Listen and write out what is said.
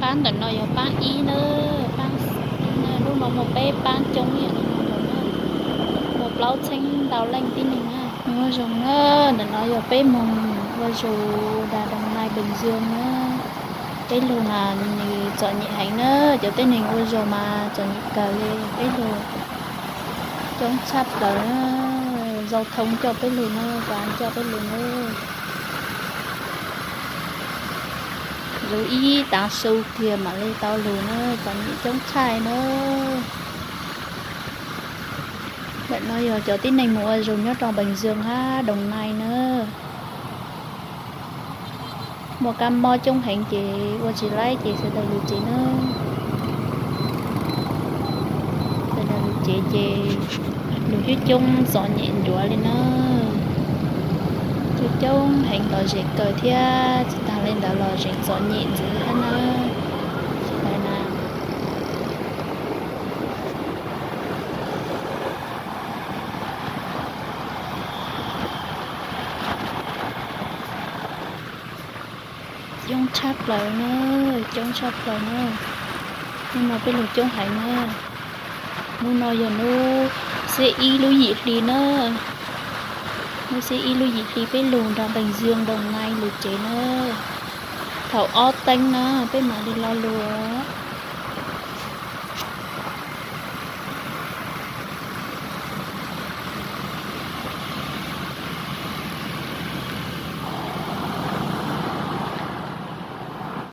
Pab ntawm no yog pab ib na, pab ib na, lub no muaj peb pab coob yam li no na, muaj plaub txheeb ntau leej tib neeg na. Ua zoo na, ntawm no yog peb moog ua zug nram Đồng Nai, Bình Dương na. Peb lug mas nws txom nyem heev na, cov tib neeg ua zog mas txom nyem kawg li. Peb lug coob tshaj plaws na, giao thông coj peb lug na, txav coj peb lug na. Lug ib tav su kiag mam li tau lug na, txom nyem coob tshaj na. Ntawm no yog cov tib neeg mus ua zog nyob rau Bình Dương hab Đồng Nai na. Muaj kab mob coob heev ces ua tsis laib ces sawv daws lug tsev na. Sawv daws lug tsev ces lug coob coob txom nyem ncuav li na. Coob coob heev lom zem kawg thiab tsis tag li ntawd los zeem txom nyem ntxiv hab na. Sawv daws na, coob tshaj plaws na, coob tshaj plaws na. Hnub no peb lug coob heev na. Hnub no yog hnub xiab ib lub yim hli na. Hnub xiab ib lub yim hli peb lug nram Bình Dương, Đồng Nai lug tsev na. Thaum ob teev na peb mam li lo lug.